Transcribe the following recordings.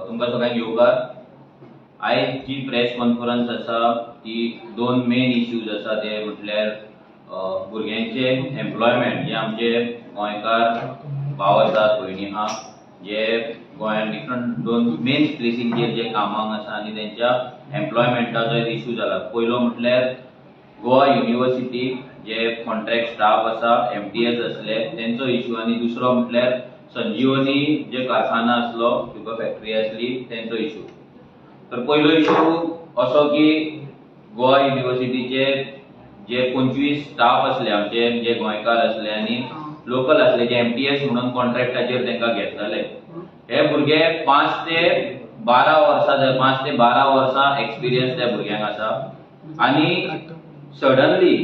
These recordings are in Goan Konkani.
तुमकां सगळ्यांक येवकार. आयज जी प्रेस कॉन्फरन्स आसा ती दोन मेन इश्यूज आसा, ते म्हटल्यार भुरग्यांचे एम्प्लॉयमेंट, जे आमचे गोंयकार भाव आसात, भयणी आहा, जे गोंयांत डिफरंट दोन मेन प्लेसींचेर जे कामाक आसा आनी तेंच्या एम्प्लॉयमेंटाचो एक इश्यू जाला. पयलो म्हटल्यार गोवा युनिवर्सिटी जे कॉन्ट्रॅक्ट स्टाफ आसा, MTS आसले, तेंचो इश्यू, आनी दुसरो म्हटल्यार संजीवनी जे कारखाना आसलो, शुगर फॅक्टरी आसली, तेंचो इश्यू. तर पयलो इश्यू असो की गोवा युनिवर्सिटीचे जे 25 स्टाफ आसले आमचे, जे गोंयकार आसले आनी लोकल आसले, जे MTS म्हणून कॉन्ट्रॅक्टाचेर तांकां घेतलेले, हे भुरगे 5 ते 12 वर्सां, 5 ते 12 वर्सां एक्सपिरियन्स त्या भुरग्यांक आसा आनी सडनली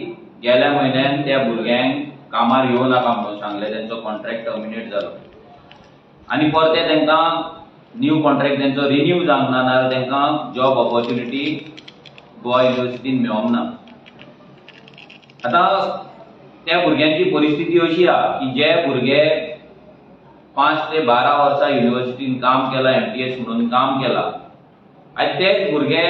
गेल्या म्हयन्यान त्या भुरग्यांक कामार येवं नाका म्हणून सांगलें, तेंचो कॉन्ट्रॅक्ट टर्मिनेट जालो आनी परते तांकां न्यू कॉन्ट्रॅक्ट तेंचो रिन्यू जावंक ना, नाजाल्यार तांकां जॉब ऑपॉर्च्युनिटी गोवा युनिवर्सिटीन मेळोंक ना. आतां त्या भुरग्यांची परिस्थिती अशी आहा की जे भुरगे 5 ते 12 वर्सां युनिवर्सिटीन काम केलां, MTS म्हणून काम केलां, आनी तेच भुरगे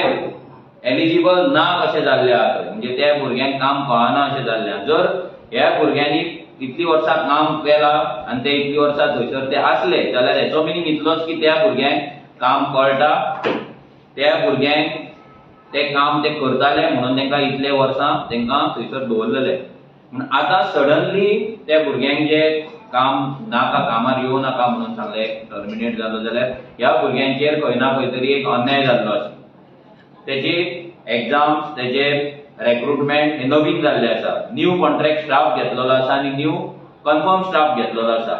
एलिजिबल ना कशें जाल्ले आहा, म्हणजे त्या भुरग्यांक काम कळना अशें जाल्लें आहा. जर ह्या भुरग्यांनी इतली वर्सां काम केलां आनी ते इतली वर्सां थंयसर ते आसले जाल्यार हेचो मिनींग इतलोच की त्या भुरग्यांक काम कळटा, त्या भुरग्यांक ते काम ते करताले म्हणून तांकां इतले वर्सां तांकां थंयसर दवरलेले. पूण आतां सडनली त्या भुरग्यांक जे काम नाका, कामार येवं नाका म्हणून सांगलें, टर्मिनेट जालो जाल्यार ह्या भुरग्यांचेर खंय ना खंय तरी एक अन्याय जाल्लो आसा. तेजी एग्जाम्स, तेजे रेक्रुटमेंट हे नवीन जाल्ले आसा, न्यू कॉन्ट्रॅक्ट स्टाफ घेतलेलो आसा आनी न्यू कन्फर्म स्टाफ घेतलेलो आसा.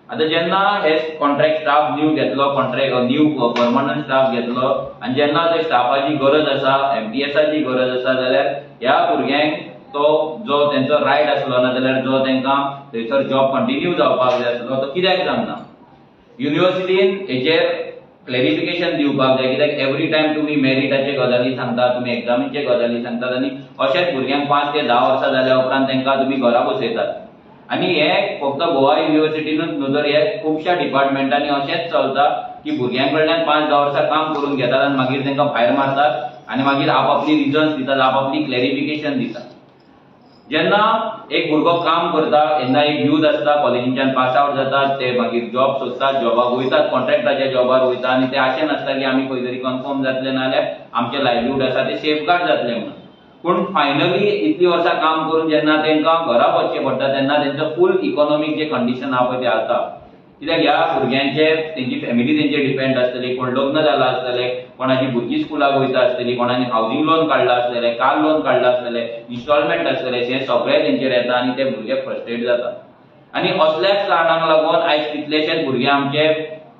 आतां जेन्ना हे कॉन्ट्रॅक्ट स्टाफ न्यू घेतलो, कॉन्ट्रॅक्ट न्यू परमनंट स्टाफ घेतलो आनी जेन्ना त्या स्टाफाची गरज आसा, MTSाची गरज आसा, जाल्यार ह्या भुरग्यांक तो जो तेंचो रायट आसलो ना जाल्यार जो तांकां थंयसर जॉब कंटिन्यू जावपाक जाय आसलो तो कित्याक जावना. युनिवर्सिटीन हेचेर क्लॅरिफिकेशन दिवपाक जाय, कित्याक एवरी टायम तुमी मेरिटाचे गजाली सांगतात, तुमी एग्जामीचे गजाली सांगतात आनी अशेंच भुरग्यांक 5 ते 10 वर्सां जाल्या उपरांत तांकां तुमी घरा बसयतात. आनी हे फक्त गोवा युनिवर्सिटीनूच न्हू तर हे खुबश्या डिपार्टमेंटांनी अशेंच चलता की भुरग्यां कडल्यान 5-10 वर्सां काम करून घेतात आनी मागीर तांकां भायर मारतात आनी मागीर आपापली रिजन्स दितात, आपापली क्लॅरिफिकेशन दितात. जेन्ना एक भुरगो काम करता, तेन्ना एक यूथ आसता, कॉलेजीच्यान पास आवट जातात, ते मागीर जॉब सोदतात, जॉबाक वयतात, कॉन्ट्रॅक्टाच्या जॉबार वयता आनी ते आशेन आसता की आमी खंय तरी कन्फर्म जातले नाजाल्यार आमचें लायवलीहूड आसा ते सेफगार्ड जातले म्हणून. पूण फायनली इतलीं वर्सां काम करून जेन्ना तांकां घरा वचचें पडटा तेन्ना तेंचो फूल इकॉनॉमीक जे कंडिशन आहा पळय तें जाता. कित्याक ह्या भुरग्यांचे तेंची फॅमिली तेंचेर डिपेंड आसतली, कोण लग्न जाला आसतले, कोणाची भुरगीं स्कुलाक वयता आसतली, कोणानी हावजींग लोन काडलां आसतलें, कार लोन काडलां आसतलें, इन्स्टॉलमेंट आसतलें, हें सगळें तेंचेर येता आनी ते भुरगे फ्रस्ट्रेट जाता. आनी असल्याच कारणांक लागून आयज कितलेशेच भुरगे आमचे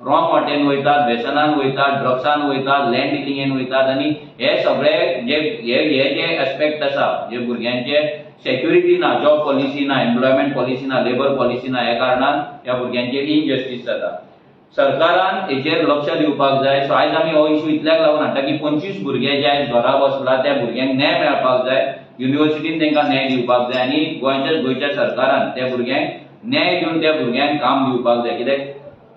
रॉंग वाटेन वयतात, व्यसनान वयतात, ड्रग्सान वयतात, लँड डिलिंगेन वयतात आनी हे सगळे जे हे जे एस्पेक्ट आसा, जे भुरग्यांचे सेक्युरिटी ना, जॉब पॉलिसी ना, एम्प्लॉयमेंट पॉलिसी ना, लेबर पॉलिसी ना, ह्या कारणान ह्या भुरग्यांचेर इनजस्टीस जाता. सरकारान हेचेर लक्ष दिवपाक जाय. सो आयज आमी हो इश्यू इतल्याक लागून हाडटा की 25 भुरगे जे आयज घरा बसला त्या भुरग्यांक न्याय मेळपाक जाय, युनिवर्सिटीन तांकां न्याय दिवपाक जाय आनी गोंयच्या सरकारान त्या भुरग्यांक न्याय दिवन त्या भुरग्यांक काम दिवपाक जाय. कित्याक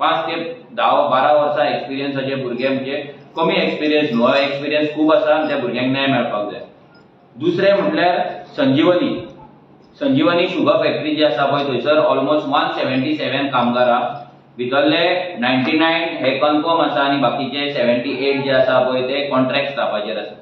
5 ते 10-12 वर्सां एक्सपिरियन्साचे भुरगे म्हणजे कमी एक्सपिरियन्स न्हू, एक्सपिरियन्स खूब आसा आनी त्या भुरग्यांक न्याय मेळपाक जाय. दुसरें म्हटल्यार संजीवनी, संजीवनी शुगर फॅक्टरी जी आसा पळय थंयसर ऑलमोस्ट 177 कामगार, भितरले 99 हे कन्फर्म आसा आनी बाकीचे 78 जे आसा पळय ते कॉन्ट्रॅक्ट स्टाफाचेर आसा.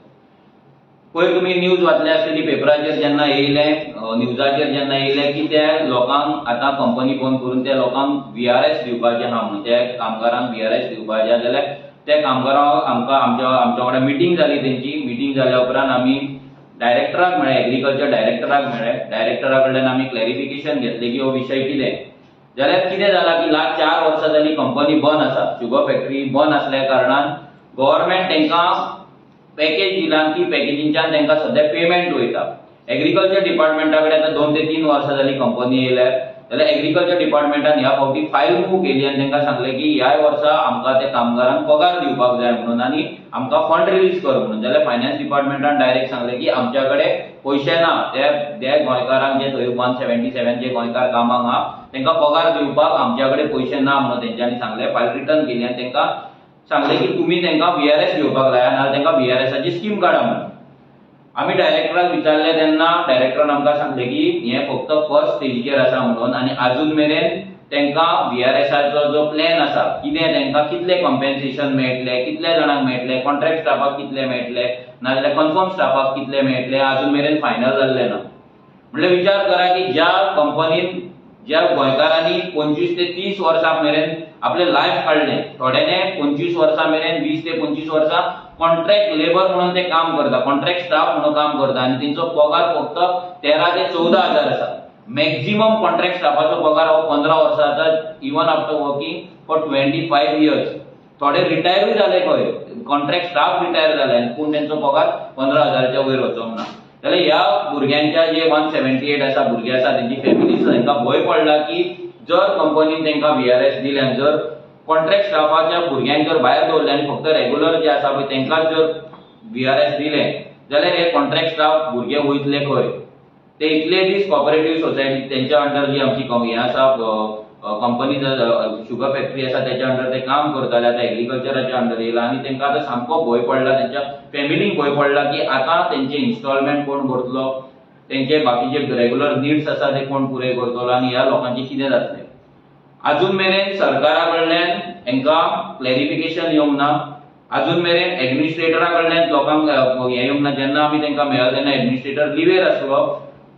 पयर तुमी न्यूज वाचल्या आसतली, पेपराचेर जेन्ना येयलें, न्यूजाचेर जेन्ना येयलें की त्या लोकांक आतां कंपनी बंद करून त्या लोकांक VRS दिवपाचें आहा म्हणून, त्या कामगारांक VRS दिवपाचें आहा जाल्यार त्या कामगारांक आमकां आमच्या वांगडा मिटींग जाली. तेंची मिटींग जाल्या उपरांत आमी डायरेक्टराक मेळ्ळे, एग्रीकल्चर डायरेक्टराक मेळ्ळे. डायरेक्टरा कडल्यान आमी क्लॅरिफिकेशन घेतलें की हो विशय कितें. जाल्यार कितें जालां की लास्ट 4 वर्सां जाली कंपनी बंद आसा. शुगर फॅक्टरी बंद आसल्या कारणान गव्हर्मेंट तांकां पॅकेज दिला, ती पॅकेजींच्यान तांकां सद्या पेमेंट वयता. एग्रीकल्चर डिपार्टमेंटा कडेन आतां 2 ते 3 वर्सां जाली कंपनी येयल्या, जाल्यार एग्रीकल्चर डिपार्टमेंटान ह्या फावटी फायल मूव केली आनी तांकां सांगलें की ह्या वर्सा आमकां ते कामगारांक पगार दिवपाक जाय म्हणून आनी आमकां फंड रिलीज कर म्हणून. जाल्यार फायनान्स डिपार्टमेंटान डायरेक्ट सांगलें की आमच्या कडेन पयशे ना, ते गोंयकारांक जे थंय 177 जे गोंयकार कामाक आहा तांकां पगार दिवपाक आमच्या कडेन पयशे ना म्हणून तेंच्यांनी सांगलें. फायल रिटर्न केली आनी तांकां सांगलें की तुमी तांकां VRS घेवपाक लाया, नाजाल्यार तांकां VRSाची स्कीम काडा म्हणून. आमी डायरेक्टराक विचारलें तेन्ना डायरेक्टरान आमकां सांगलें की हें फक्त फर्स्ट स्टेजीचेर आसा म्हणून आनी आजून मेरेन तांकां VRSाचो जो प्लॅन आसा कितें, तांकां कितलें कॉम्पेन्सेशन मेळटलें, कितल्या जाणांक मेळटलें, कॉन्ट्रॅक्ट स्टाफाक कितलें मेळटलें, नाजाल्यार कन्फर्म स्टाफाक कितलें मेळटलें, आजून मेरेन फायनल जाल्लें ना. म्हणल्यार विचार करा की ज्या कंपनीन ज्या गोंयकारांनी 25 ते 30 वर्सां मेरेन आपलें लायफ काडलें, थोड्यांनी 25 वर्सां मेरेन 20 ते 25 वर्सां कॉन्ट्रॅक्ट लेबर म्हणून ते काम करता, कॉन्ट्रॅक्ट स्टाफ म्हणून काम करता आनी तेंचो पगार फक्त 13 ते 14 हजार आसा. मॅक्झिमम कॉन्ट्रॅक्ट स्टाफाचो पगार हो 15 वर्सां आसा, even after working for 25 years. थोडे रिटायरूय जाले खंय, कॉन्ट्रॅक्ट स्टाफ रिटायर जाले पूण तेंचो पगार 15 हजाराच्या वयर वचोंक ना. जाल्यार ह्या भुरग्यांच्या जे 178 आसा भुरगे आसा तेंची फॅमिली तांकां भंय पडला की जर कंपनीन तांकां VRS दिलें आनी जर कॉन्ट्रॅक्ट स्टाफाच्या भुरग्यांक जर भायर दवरले आनी फक्त रेगुलर जे आसा पळय तांकांच जर VRS दिलें जाल्यार हे कॉन्ट्रॅक्ट स्टाफ भुरगे वयतले खंय. ते इतले दीस कॉपरेटीव सोसायटी तेंच्या अंडर जी आमची हें आसा कंपनी शुगर फॅक्टरी आसा तेच्या अंडर ते काम करताले, आतां एग्रीकल्चराच्या अंडर येयला आनी तांकां आतां सामको भंय पडला, तेंच्या फॅमिलीक भंय पडला की आतां तेंचे इन्स्टॉलमेंट कोण भरतलो, तेंचे बाकीचे रेगुलर निड्स आसा ते कोण पुरे करतलो आनी ह्या लोकांचें कितें जातलें. आजून मेरेन सरकारा कडल्यान हांकां क्लॅरिफिकेशन येवंक ना, आजून मेरेन एडमिनिस्ट्रेटरा कडल्यान लोकांक हें येवंक ना. जेन्ना आमी तांकां मेळ्ळो तेन्ना एडमिनिस्ट्रेटर लिवेर आसलो,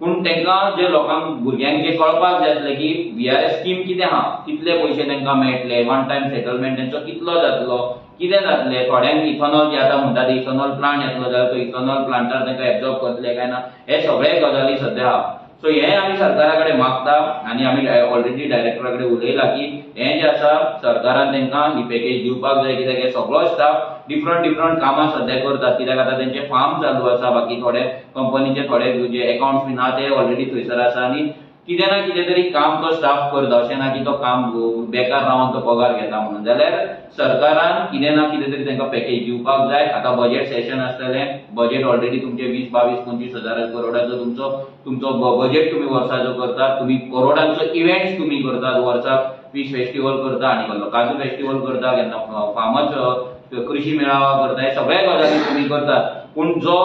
पूण तांकां जे लोकांक भुरग्यांक जे कळपाक जाय आसलें की VRS scheme कितें आहा, कितले पयशे तांकां मेळटले, वन टायम सेटलमेंट तेंचो कितलो जातलो, कितें जातलें, थोड्यांक इथेनॉल जे आतां म्हणटा ते इथेनॉल प्लांट येतलो जाल्यार तो इथेनॉल प्लांटार तांकां एब्जॉर्ब करतले काय ना, हे सगळे गजाली सद्या आहा. सो हें आमी सरकारा कडेन मागता आनी आमी ऑलरेडी डायरेक्टरा कडेन उलयलां की हें जें आसा सरकारान तांकां ही पॅकेज दिवपाक जाय, कित्याक हे सगळो स्टाफ डिफरंट डिफरंट कामां सद्या करतात, कित्याक आतां तेंचें फार्म चालू आसा, बाकी थोडे कंपनीचे थोडे जे एकाउंट्स बीन आहा ते ऑलरेडी थंयसर आसा आनी कितें ना कितें तरी काम तो स्टाफ करता, अशें ना की तो काम बेकार रावन तो पगार घेता म्हणून. जाल्यार सरकारान कितें ना कितें तरी तांकां पॅकेज दिवपाक जाय. आतां बजेट सेशन आसतलें, बजेट ऑलरेडी तुमचे 20, 22, 25 हजार करोडाचो तुमचो तुमचो बजेट तुमी वर्साचो करतात, तुमी करोडांचो इव्हेंट्स तुमी करतात, वर्साक पीस फेस्टिवल करता आनी काजू फेस्टिवल करता, केन्ना फार्मच कृषी मेळावा करता, हे सगळे गजाली तुमी करतात. पूण जो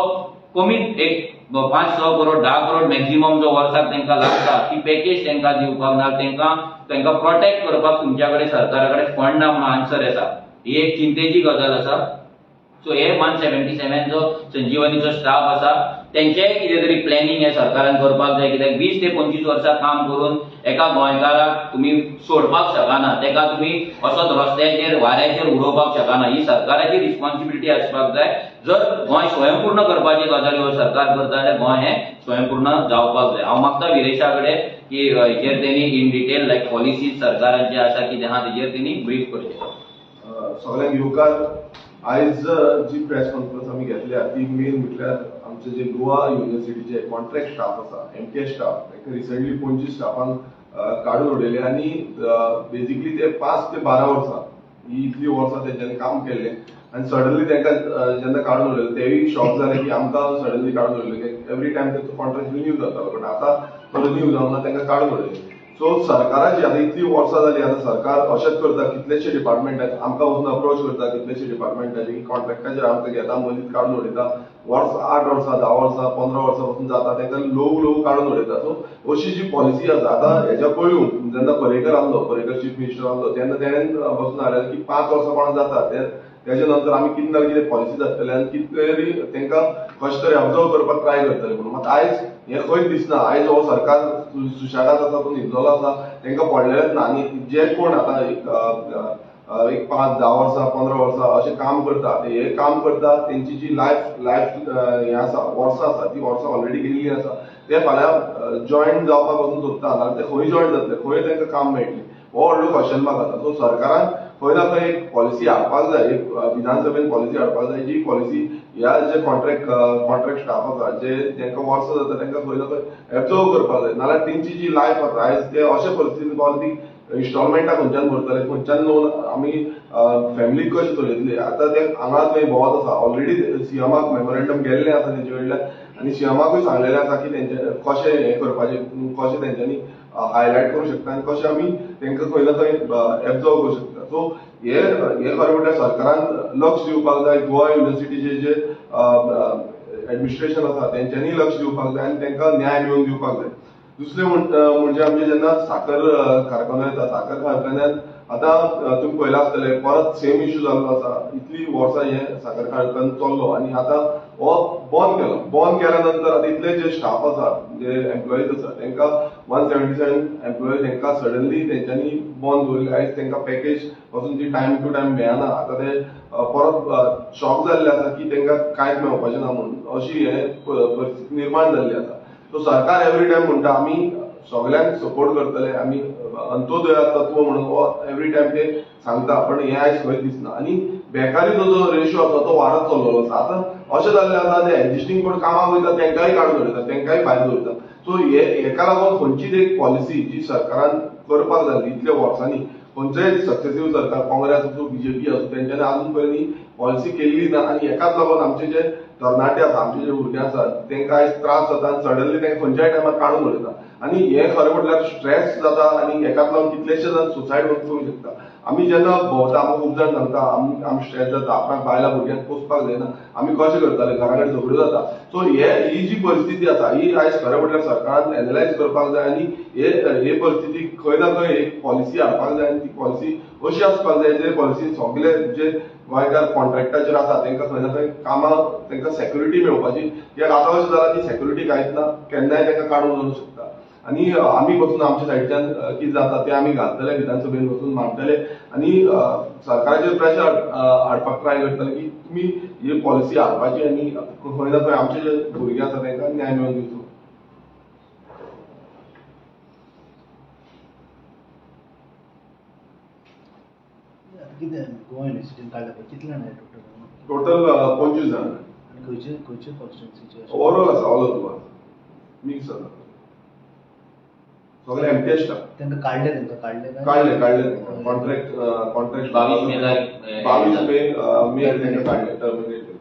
कमी एक 5-6 करोड 10 करोड मॅक्झिमम जो वर्साक तांकां लागता ती पॅकेज तांकां दिवपाक ना, तांकां प्रोटेक्ट करपाक तुमच्या कडेन सरकारा कडेन फंड ना म्हणून आन्सर येता. ही एक चिंतेची गजाल आसा. सो हे 177 जो संजीवनीचो स्टाफ आसा तेंचेय कितें तरी प्लॅनिंग हें सरकारान करपाक जाय, कित्याक 20 ते 25 वर्सां काम करून एका गोंयकाराक तुमी सोडपाक शकना, तेका तुमी असोच रस्त्याचेर वाऱ्याचेर उडोवपाक शकना. ही सरकाराची रिस्पॉन्सिबिलिटी आसपाक जाय. जर गोंय स्वयंपूर्ण करपाची गजाल हो सरकार करता जाल्यार गोंय हें स्वयंपूर्ण जावपाक जाय. हांव मागता विरेशा कडेन की हेचेर तेणी इन डिटेल लायक पॉलिसीज सरकारांचे आसा कितें आहा तेजेर तेणी ब्रीफ करचें. सगळ्यांक येवकार. आयज जी प्रेस कॉन्फरन्स आमी घेतल्या ती मेन म्हटल्यार आमचे जे गोवा युनिव्हर्सिटीचे कॉन्ट्रॅक्ट स्टाफ आसा, MTS staff, ताका रिसंटली 25 स्टाफांक काडून उडयले आनी बेजिकली ते 5 ते 12 वर्सां ही इतली वर्सां तेंच्यांनी काम केल्लें आनी सडनली तांकां जेन्ना काडून उडयलें तेवूय शॉक जाले की आमकां सडनली काडून उडयलें. एवरी टायम तेंचो कॉन्ट्रॅक्ट रिन्यू जातालो बट आतां तो रिन्यू जावना, तांकां काडून उडयलें. सो सरकाराची आतां इतली वर्सां जाली, आतां सरकार अशेंच करता, कितलेशे डिपार्टमेंटाक आमकां वचून अप्रोच करता, कितलेशे डिपार्टमेंटाचे की कॉन्ट्रॅक्टाचेर आमकां घेता, मदींच काडून उडयता, वर्स 8 वर्सां 10 वर्सां 15 वर्सां पसून जाता, तांकां ल्हवू ल्हवू काडून उडयता. सो अशी जी पॉलिसी आसा आतां हेज्या पळोवन जेन्ना पर्येकर आसलो, पर्येकर चीफ मिनिस्टर आसलो तेन्ना तेणेन बसून हाडलें की 5 वर्सां कोणाक जाता तेजे नंतर आमी कितें ना कितें पॉलिसी जातले आनी कितें तरी तांकां कशें तरी ऑब्जर्व करपाक ट्राय करतले म्हणून. मात आयज हें खंयच दिसना. आयज हो सरकार सुशेगाद आसा, तो न्हिदलेलो आसा, तांकां पडलेलेंच ना. आनी जे कोण आतां एक 5, 10 वर्सां 15 वर्सां अशें काम करता, ते हे काम करता तेंची जी लायफ लायफ हें आसा, वर्सां आसा, ती वर्सां ऑलरेडी गेल्ली आसा. ते फाल्यां जॉयन जावपाक वचून सोदता नाल्यार ते खंय जॉयन जातले, खंय तांकां काम मेळटलें, हो व्हडलो क्वेश्चन मार्क आसा. सो सरकारान खंय ना खंय एक पॉलिसी हाडपाक जाय, एक विधानसभेन पॉलिसी हाडपाक जाय, जी पॉलिसी ह्या जे कॉन्ट्रॅक्ट स्टाफ आसा जे तांकां वर्सां जाता तांकां खंय ना खंय एब्जॉर्व करपाक जाय, नाल्यार तेंची जी लायफ आसा आयज ते अशे परिस्थितीन पावले ती इन्स्टॉलमेंटां खंयच्यान भरतले, खंयच्यान लोन आमी फॅमिलीक कशें चलयतले. आतां ते हांगा थंय भोंवत आसा. ऑलरेडी सीएमाक मेमोरेंडम गेल्लें आसा तेंचे कडल्यान आनी सीएमाकूय सांगलेलें आसा की तेंचे कशें हें करपाचें, कशें तेंच्यांनी हायलायट करूं शकता आनी कशें आमी तांकां खंय ना खंय एब्जॉर्व करूं शकता. सो हे खरें म्हटल्यार सरकारान लक्ष दिवपाक जाय, गोवा युनिवर्सिटीचे जे एडमिनिस्ट्रेशन आसा तेंच्यांनी लक्ष दिवपाक जाय आनी तांकां न्याय मेळोवन दिवपाक जाय. दुसरें म्हणजे आमचे जेन्ना साकर कारखानो येता, साकर कारखान्यात आतां तुमी पळयलां आसतलें परत सेम इश्यू जाल्लो आसा. इतली वर्सां हे साकर कारखानो चल्लो आनी आतां हो बंद केलो. बंद केल्या नंतर आतां इतले जे स्टाफ आसा, जे एम्प्लॉईज आसा तांकां 177 एम्प्लॉईज तांकां सडनली तेंच्यांनी बंद दवरले. आयज तांकां पॅकेज पासून ती टायम टू टायम मेळना. आतां ते परत शॉक जाल्ले आसा की तांकां कांयच मेळपाचें ना म्हणून अशी हे परिस्थिती निर्माण जाल्ली आसा. सो सरकार एवरी टायम म्हणटा आमी सगळ्यांक सपोर्ट करतले, आमी अंत्योदया तत्व म्हणून हो एवरी टायम ते सांगता, पण हें आयज खंयच दिसना. आनी बेकारीचो जो रेशो आसा तो वाडत चल्लेलो आसा. आतां अशें जाल्लें आसा ते एग्जिस्टींग कोण कामाक वयता तांकांय काडून दवरता, तांकांय भायर दवरता. सो हे हेका लागून खंयचीच एक पॉलिसी जी सरकारान करपाक जाल्ली इतल्या वर्सांनी, खंयचेय सक्सेसीव सरकार, काँग्रेस आसूं बीजेपी आसूं, तेंच्यांनी आजून पर्यंत ही पॉलिसी केल्ली ना. आनी हेकाच लागून आमचे जे तरणाटे आसा, आमचे जे भुरगे आसा तांकां आयज त्रास जाता आनी सडनली तांकां खंयच्याय टायमार काडून उडयता आनी हे खरें म्हटल्यार स्ट्रेस जाता आनी हेकाच लागून कितलेशे जाण सुसायड करूंक शकता. आमी जेन्ना भोंवता आमकां खूब जाण सांगता आमी स्ट्रेस जाता, आपणाक बायलां भुरग्यांक पोसपाक जायना, आमी कशें करतले, घरा कडेन झगड्यो जाता. सो ही जी परिस्थिती आसा ही आयज खरें म्हटल्यार सरकारान एनलायज करपाक जाय आनी हे परिस्थिती खंय ना खंय एक पॉलिसी हाडपाक जाय आनी ती पॉलिसी अशी आसपाक जाय जे पॉलिसी सगळे जे गोंयकार कॉन्ट्रॅक्टाचेर आसा तांकां खंय ना खंय कामां तांकां सेक्युरिटी मेळपाची. कित्याक आतां अशें जालां ती सेक्युरिटी कांयच ना, केन्नाय तांकां काडून वचूंक शकता. आनी आमी बसून आमच्या सायडच्यान कितें जाता तें आमी घालतले, विधानसभेन बसून मांडटले आनी सरकाराचेर प्रेशर हाडपाक ट्राय करतले की तुमी ही पॉलिसी हाडपाची आनी खंय ना खंय आमचे जे भुरगे आसा तांकां न्याय मेळोवन दिवचो. कितें गोवा युनिवर्सिटीन काडल्या पळय कितले जाण टोटल? टोटल 25 जाण. आनी खंयचे खंयचे कॉन्स्टिट्युन्सीचे? ओवरऑल आसा, ऑल ओवर गोवा मिक्स आसा, सगळे एमटीएस स्टाफ. तांकां काडले? तांकां काडले? काडले काडले कॉन्ट्रॅक्ट 22 मे 22 मे तांकां काडले, टर्मिनेट केले.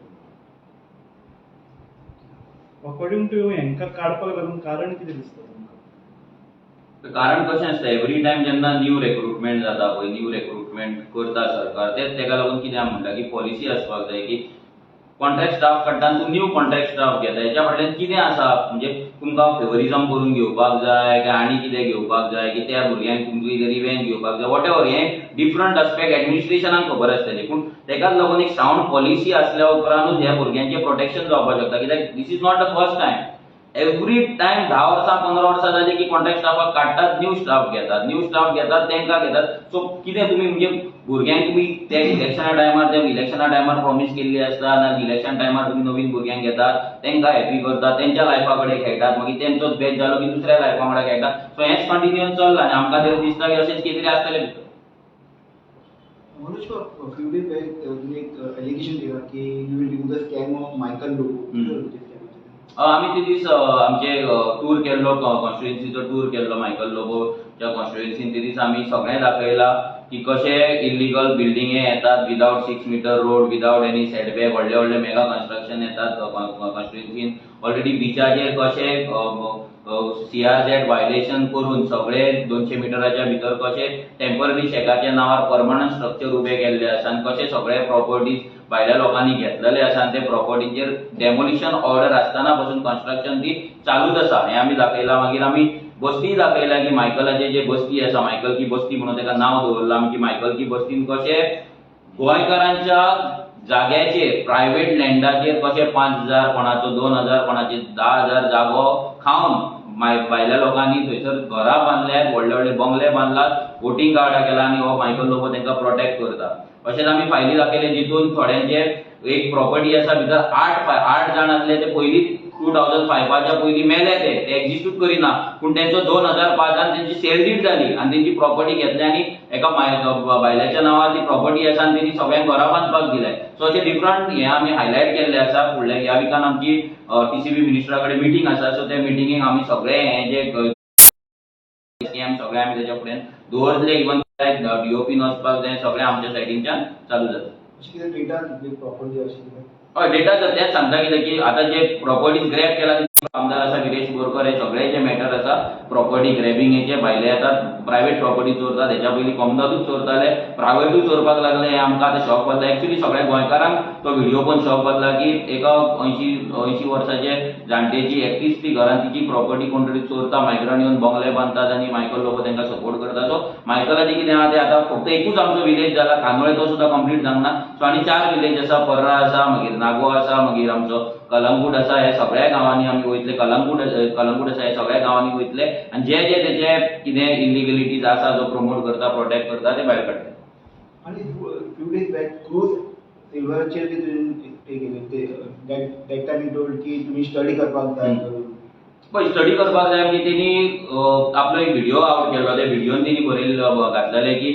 अकॉर्डिंग टू you हांकां काडपाक लागून कारण कितें दिसता तुमकां? कारण कशें आसता, एवरी टायम जेन्ना न्यू रेक्रुटमेंट जाता पळय, न्यू रेक्रुटमेंट करता सरकार, तेच तेका लागून कितें म्हणटा की पॉलिसी आसपाक जाय की कॉन्ट्रॅक्ट स्टाफ काडटा आनी तूं न्यू कॉन्ट्रॅक्ट स्टाफ घेता, हेच्या फाटल्यान कितें आसा, म्हणजे तुमकां फेवरिजम करून घेवपाक जाय काय आनी कितें घेवपाक जाय, की त्या भुरग्यांक तुमकां कितें रिवेंज घेवपाक जाय, what ever, हें डिफरंट आस्पेक्ट एडमिनिस्ट्रेशनाक खबर आसतलें. पूण तेकाच लागून एक सावंड पॉलिसी आसल्या उपरांतूच ह्या भुरग्यांचें प्रोटेक्शन जावपाक शकता. कित्याक this is not the first time, every time 10 वर्सां 15 वर्सां जाली की कॉन्ट्रॅक्ट स्टाफाक काडटात, न्यू स्टाफ घेतात, न्यू स्टाफ घेतात, तांकां घेतात. सो कितें तुमी म्हणजे भुरग्यांक तुमी ते इलेक्शना टायमार, ते इलेक्शना टायमार प्रॉमीस केल्ली आसता, ना इलेक्शन टायमार तुमी नवीन भुरग्यांक घेतात, तांकां हॅपी करतात, तेंच्या लायफा कडेन खेळटात, मागीर तेंचोच बॅच जालो की दुसऱ्या लायफा कडेन खेळटात. सो हेंच कंटिन्यूअस चल्लां आनी आमकां तरी दिसता की अशेंच कितें तरी आसतलें भितर. मनोज, few days back तुम्ही एक एलिगेशन दिला की you will remove the scam of Michael Lobo. आमी ते दीस आमचे टूर केल्लो, कॉन्स्टिट्युएन्सीचो टूर केल्लो मायकल लोबोच्या कॉन्स्टिट्युएन्सीन. ते दीस आमी सगळें दाखयलां की कशे इल्लिगल बिल्डिंगे येतात without 6 metre road, without any setback, व्हडले व्हडले मेगा कन्स्ट्रक्शन येतात कॉन्स्टिट्युएन्सीन. ऑलरेडी बिचाचेर कशे CRZ violation करून सगळे 200 मिटराच्या भितर कशे टेम्पररी शॅकाच्या नांवार परमनंट स्ट्रक्चर उबे केल्ले आसा आनी कशे सगळे प्रॉपर्टीज भायल्या लोकांनी घेतलेले आसा आनी ते प्रॉपर्टीचेर डेमोलिशन ऑर्डर आसतना पासून कन्स्ट्रक्शन ती चालूच आसा, हें आमी दाखयलां. मागीर आमी बस्ती दाखयला की मायकलाचे जे बस्ती आसा, मायकल की बस्ती म्हणून ताका नांव दवरलां आमी, की मायकल की बस्तीन कशे गोंयकारांच्या जाग्याचेर, प्रायवेट लँडाचेर कशे 5,000, कोणाचो 2,000, कोणाचे 10,000 जागो खावन भायल्या लोकांनी थंयसर घरां बांदल्यात, व्हडले व्हडले बंगले बांदलात, वोटींग कार्डां केला आनी हो मायकल लोबो तांकां प्रोटेक्ट करता. अशेंच आमी फायली दाखयले जितून थोड्यांचे एक प्रॉपर्टी आसा भितर 8 जाण आसले ते पयलींच 2005च्या पयलीं मेले, ते ते एक्झिस्टूच करिना. पूण तेंचो 2005 तेंची सेल डीड जाली आनी तेंची प्रॉपर्टी घेतली आनी एका बायलाच्या नांवार ती प्रॉपर्टी आसा आनी तेणी सगळ्यांक घरां बांदपाक दिले. सो अशे डिफरंट हे आमी हायलायट केल्ले आसा. फुडल्या ह्या विकान आमची टीसीबी मिनिस्टरा कडेन मिटींग आसा. सो त्या मिटिंगेक आमी सगळे हे जे स्कॅम सगळे आमी तेच्या फुड्यान दवरतले. इवन डीओपीन वचपाक जाय, सगळें आमच्या सायडीनच्यान चालू जाता. अशें कितें डेटा, कितली प्रॉपर्टी अशी कितें? हय, डेटा तेच सांगता कितें की आतां जे प्रॉपर्टीज ग्रॅब केला ते आमदार आसा विरेश बोरकर, हे सगळे जे मॅटर आसा प्रॉपर्टी ग्रॅबिंगेचे, भायले येतात, प्रायवेट प्रॉपर्टी चोरतात. हेच्या पयलीं कोमदादूच चोरताले, प्रायवेटूय चोरपाक लागले. हें आमकां आतां शॉक बसला. एक्चुली सगळ्या गोंयकारांक तो व्हिडियो पळोवन शॉक बसला की एका 80 वर्साचे जाणटेची एकटीच ती घरान तिची प्रॉपर्टी कोण तरी चोरता. मायग्रंट येवन बंगले बांदतात आनी मायकल लोबो तांकां सपोर्ट करता. सो मायकलाचें कितें आहा तें आतां फक्त एकूच आमचो विलेज जाला कांदोळे, तो सुद्दां कंप्लीट जावंक ना. सो आनी 4 विलेज आसा, पर्रा आसा, मागीर नागो आसा, मागीर आमचो कलंगूट आसा. हे सगळ्या गांवांनी आमी वयतले. कलंगूट कलंगूट आसा, हे सगळ्या गांवांनी वयतले आनी जे जे तेचे कितें इलिगलिटीज आसा, जो प्रमोट करता, प्रोटेक्ट करता, ते भायर काडटले. आणि फ्यू डेज बॅक क्रूज सिल्वराचेर बी तुवें ते केले ते, that time you told की तुमी स्टडी करपाक जाय करून. पळय, स्टडी करपाक जाय म्हणजे तेणी आपलो एक व्हिडिओ आवट केल्लो. त्या व्हिडियोन तेणी बरयल्लो, घातलेलें की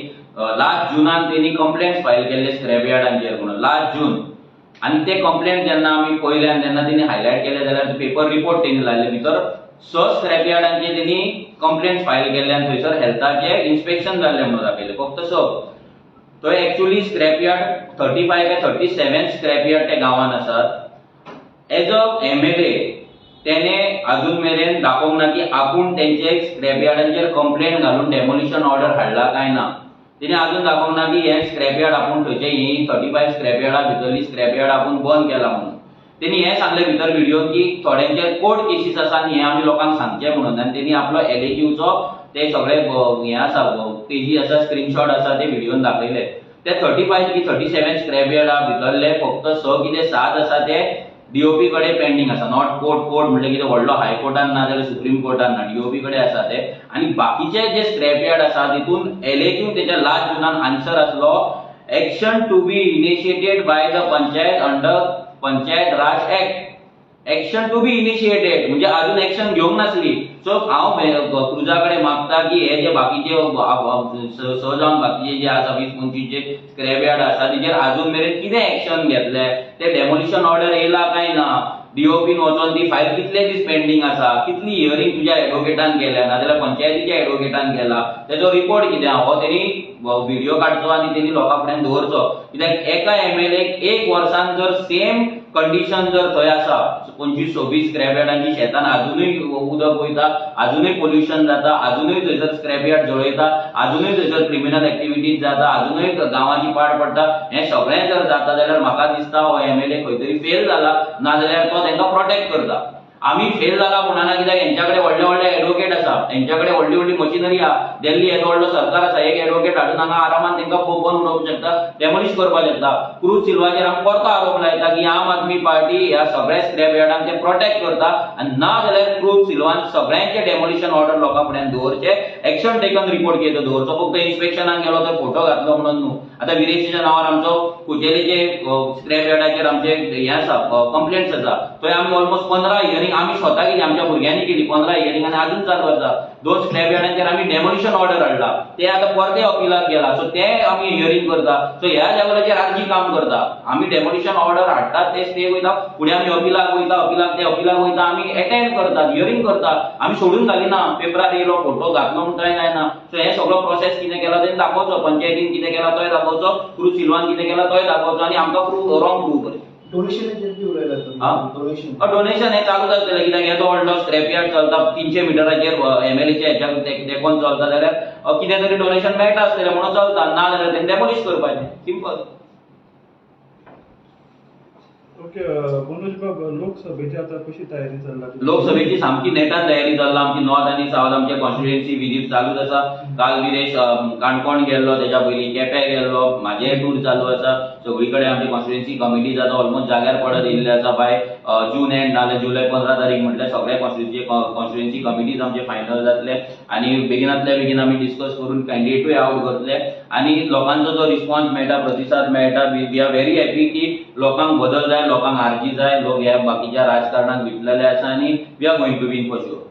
लास्ट जुनान तेणी कंप्लेंट फायल केल्ले स्क्रॅप यार्डांचेर म्हणून, लास्ट जून. आनी ते कंप्लेंट जेन्ना आमी पळयले आनी तेन्ना तेणी हायलायट केले जाल्यार पेपर रिपोर्ट तेणी लायले, भितर 6 स्क्रॅप यार्डांचे तेणी कंप्लेंट फायल केल्ले आनी थंयसर हेल्थाचे इन्स्पेक्शन जाल्लें म्हणून दाखयलें, फक्त 6. थंय एक्चुअली स्क्रॅप यार्ड 35 काय 37 स्क्रॅप यार्ड त्या गांवान आसात. एज अ एमएलए तेणे अजून मेरेन दाखोवंक ना की आपूण तेंचे स्क्रॅप यार्डांचेर कंप्लेंट घालून डेमोलिशन ऑर्डर हाडला काय ना. तेणे अजून दाखोवंक ना की हे स्क्रॅप यार्ड आपूण थंयचे ही 35 स्क्रॅप यार्डा भितरली स्क्रॅप यार्ड आपूण बंद केला म्हणून. तेणी हें सांगलें भितर व्हिडियोन की थोड्यांचेर कोर्ट केसीस आसा आनी हें आमी लोकांक सांगचें म्हणून. आनी तेणी आपलो एलएक्यूचो ते सगळे हें आसा, पेजी आसा, स्क्रीनशॉट आसा, ते व्हिडियोन दाखयले. ते 35 की 37 स्क्रॅप यार्डा भितरले फक्त 6 कितें 7 आसा ते डीओपी कडेन पेंडींग आसा. Not court, court म्हणल्यार कितें व्हडलो हायकोर्टान ना जाल्यार सुप्रीम कोर्टान ना, डीओपी कडेन आसा ते. आनी बाकीचे जे स्क्रॅप यार्ड आसा तितून एलएक्यू तेच्या लास्ट जुनान आन्सर आसलो, action to be initiated by the panchayat under Panchayat Raj Act. Action to be initiated म्हणजे अजून एक्शन घेवंक नासली. सो हांव क्रुजा कडेन मागता की हे जे बाकीचे 6 जावन बाकीचे जे आसा 20-25 जे स्क्रॅप यार्ड आसा तेजेर अजून मेरेन कितें एक्शन घेतले, ते डेमोलिशन ऑर्डर येयला काय ना, डीओपीन वचोन ती फायल कितले दीस पेंडींग आसा, कितली हियरींग तुज्या एडवोकेटान केल्या नाजाल्यार पंचायतीच्या एडवोकेटान केला, तेजो रिपोर्ट कितें आहा, हो तेणी व्हिडिओ काडचो आनी तेणी लोकां फुड्यान दवरचो. कित्याक एका एमएलए एक वर्सान जर सेम कंडिशन जर थंय आसा, 25-26 स्क्रॅप यार्डांची शेतान अजुनूय उदक वयता, अजुनूय पोल्युशन जाता, अजुनूय थंयसर स्क्रॅप यार्ड जळयता, अजुनूय थंयसर क्रिमिनल एक्टिविटीज जाता, अजुनूय गांवाची पाड पडटा, हें सगळें जर जाता जाल्यार म्हाका दिसता हो एमएलए खंय तरी फेल जाला, नाजाल्यार तो तांकां प्रोटेक्ट करता. आमी फेल जाला म्हणना, कित्याक हेंच्या कडेन व्हडले व्हडले एडवोकेट आसा, हेंच्या कडेन व्हडली व्हडली मशिनरी आहा. दिल्ली येदो व्हडलो सरकार आसा, एक एडवोकेट हाडून हांगा आरामान तांकां बंद उडोवंक शकता, डेमोलिश करपाक शकता. क्रूज सिल्वाचेर आमी परतो आरोप लायता की आम आदमी पार्टी ह्या सगळ्या स्क्रॅप यार्डांक ते प्रोटेक्ट करता आनी ना जाल्यार क्रूज सिल्वान सगळ्यांचे डेमोलिशन ऑर्डर लोकां फुड्यान दवरचे, एक्शन टेकन रिपोर्ट कितें तो दवरचो. फक्त इन्स्पेक्शनाक गेलो तर फोटो घातलो म्हणून न्हू. आतां विरेशीच्या नांवार आमचो कुचेलीचे स्क्रॅप यार्डाचेर आमचे हें आसा, कंप्लेंट्स आसा, थंय आमी ऑलमोस्ट 15 हियरींग आमी स्वता केली, आमच्या भुरग्यांनी केली 15 हियरींग आनी अजून चालू आसा. 2 स्क्रॅप यार्डांचेर आमी डेमोलिशन ऑर्डर हाडला, ते आतां परते अपिलाक गेला, सो ते आमी हियरींग करता. सो ह्या लेवलाचेर आरजी काम करता. आमी डेमोलिशन ऑर्डर हाडटात, ते स्टे वयता, फुडें आमी अपिलाक वयता, अपिलाक ते अपिलाक वयता, आमी एटेंड करतात, हियरींग करता, आमी सोडून घालिना. पेपरार येयलो फोटो घातलो म्हणून कांय जायना. सो हे सगळो प्रोसेस कितें केला तें दाखोवचो, पंचायतीन कितें केला तोय दाखोवचो, क्रूज सिल्वान कितें केला तोय दाखोवचो आनी आमकां प्रूव रॉंग प्रूव करचें. डोनेशनाचेर बी उलयला तुम्ही? डोनेशन डोनेशन हें चालूच आसतलें, कित्याक येदो व्हडलो स्क्रॅप यार्ड चलता, 300 मिटराचेर एमएलएच्या हेच्या तेंकोन चलता जाल्यार कितें तरी डोनेशन मेळटा आसतलें म्हणून चलता, ना जाल्यार तें डेमोलिश करपाचें, सिंपल. ओके मनोज बाब, लोकसभेची आता कशी तयारी चल्ला? लोकसभेची सामकी नेटान तयारी चल्ला. आमची नॉर्थ आनी सावथ आमचे कॉन्स्टिट्युएन्सी विजीट चालूच आसा. काल विरेश काणकोण गेल्लो, तेच्या पयलीं केप्यां गेल्लो, म्हाजेय टूर चालू आसा. सगळी कडेन आमची कॉन्स्टिट्युएन्सी कमिटी जाता ऑलमोस्ट जाग्यार पडत येयल्ले आसा. बाय जून एंड नाजाल्यार जुलय 15 तारीख म्हटल्यार सगळे कॉन्स्टिट्युएन्सी कमिटीज आमचे फायनल जातले आनी बेगिनातल्या बेगीन आमी डिस्कस करून कॅन्डिडेटूय आवट करतले आनी लोकांचो जो रिस्पॉन्स मेळटा, प्रतिसाद मेळटा, we are very happy की लोकांक बदल जाय. जाय, लोकांक आरजी जाय. लोक ह्या बाकीच्या राजकारणाक विटलेले आसा आनी we are going to win for sure.